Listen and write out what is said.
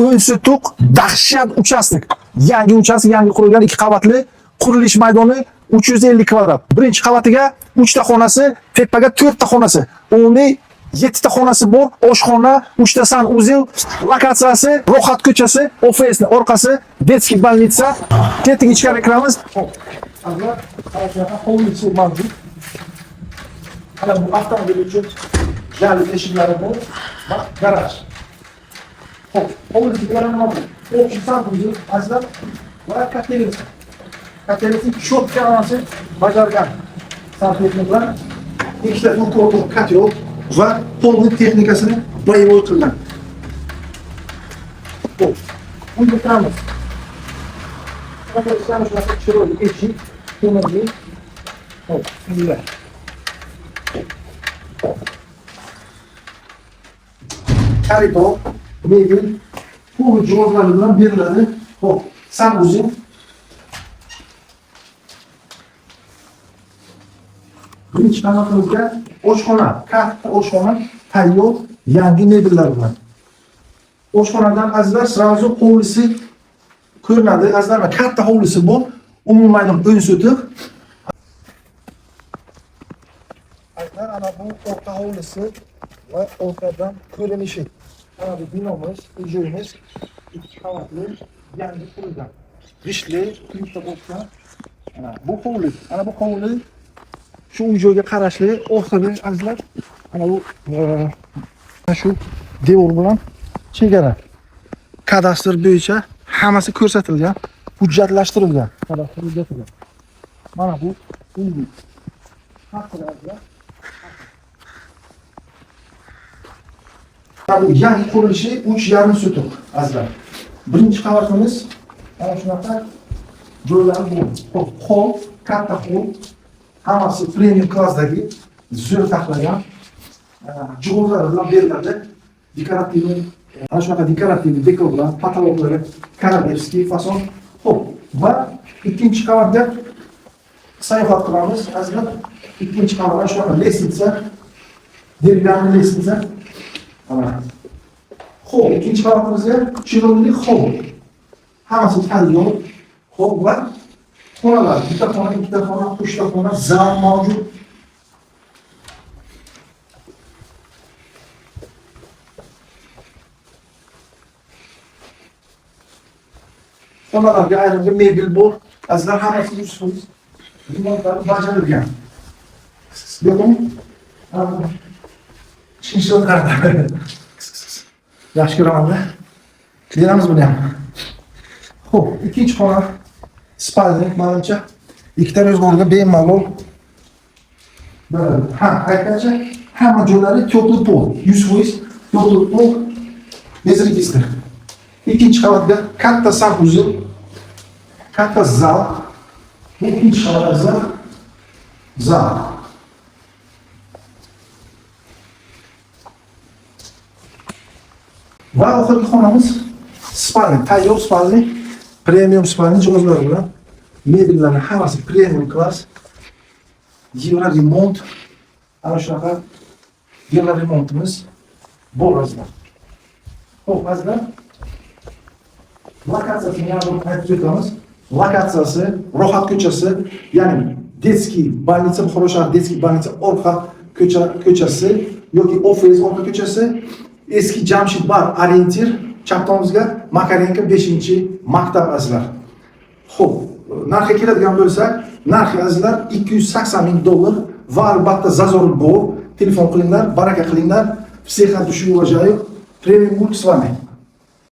10 sotuq dahshat uchastok. Yangi uchastok, yangi qurilgan 2 qavatli qurilish maydoni 350 kvadrat. Birinchi qavatiga 3 ta xonasi, tepaga 4 ta xonasi. Umumiy 7 ta xonasi bor, oshxona, 3 ta san-uzel, lokatsiyasi Rohat ko'chasi, OFSni orqasi, детский больница. Ketdik, ichkari kiramiz. Xo'p. Azizlar, ana shunaqa hovlisi mavjud. Ana bu avtomobil uchun jali eshiklari bor va garaj. Xo'p, hovlisi nima bu? Общий санузел, azizlar, va котельный. Котельный чётко hammasi bajargan. Santexniklar ikkita двухконтур котел va полный texnikasini боевой qilgan. Xo'p, uyga kiramiz. Mana shunaqa chiroyli eshik, temirli. Xo'p, bismillah. Koridor, mebel, pul jihozlari bilan beriladi. Xo'p, санузел. Birinchi qavatimizga oshxona, katta oshxona, tayyor yangi mebellar bilan. Oshxonadan, azizlar, сразу hovlisi ko'rinadi. Azizlar, mana katta hovlisi bor. Umumiy maydon 10 sotiq. Azizlar, ana bu o'rta hovlisi va o'rtadan ko'rinishi. Ana bu binomiz, uyimiz ikki qavatli, yangi qurilgan. G'ishtli, plita bo'lgan. Ana bu hovli, ana bu hovli shu uy joyga qarashli. Oxiri, azizlar, ana bu shu devor bilan chegara. Kadastr bo'yicha hammasi ko'rsatilgan, hujjatlashtirilgan. Kadastr hujjatida. Mana bu uy. Haqida, azizlar. Mana bu yangi qurilishi 3,5 sotuq, azizlar. Birinchi qavatimiz ana shunaqa joylari bor. Xo'p, hol, katta hol, hammasi premium klassdagi zo'r taxlagan jihozlari bilan beriladi. Dekorativ, ana shunaqa dekorativ dekorlar, потолок lari королевский fason. Xo'p, va ikkinchi qavatga sayohat qilamiz, azizlar. Ikkinchi qavatda shunaqa лестница, деревянный лестница. Mana. Xo'p, ikkinchi qavatimizga chiroyli hol. Hammasi tayyor. Xo'p, va xonalar, bitta xona, ikkita xona, uchta xona, zal mavjud. Xonalarga ayrimga mebel bor. Azizlar, hammasi 100% remontlari bajarilgan. Yo'qmi? Shinshon qaradi. Yaxshi ko'raman-da. Beramiz buni ham. Xo'p, ikkinchi xona спальник, manimcha ikkita ro'zg'orga bemalol beradi. Ha, aytgancha, hamma joylari теплый пол, 100% теплый пол, без регистра. Ikkinchi qavatga katta санузел, katta zal. Bu ikkinchi qavat, azizlar, zal. Va oxirgi xonamiz спальник, tayyor спальник, premium спальник jihozlari bilan. Mebellarning hammasi premium klass. Yevro remont. Ana shunaqa yevro remontimiz bor, azizlar. Xo'p, azizlar. Lokatsiyasini yana bir aytib o'tamiz. Lokatsiyasi Rohat ko'chasi, ya'ni детский больница, Buxoro shahar детский больница orqa ko'chasi yoki ofis orqa ko'chasi, eski Jamshid bar orientir, chap tomonimizga Makarenko 5-maktab, azizlar. Xo'p, narxiga keladigan bo'lsak, narxi, azizlar, 280 ming dollar va albatta зазор bor. Telefon qilinglar, baraka qilinglar. Всех от души уважаю. Премиум Мульк с вами.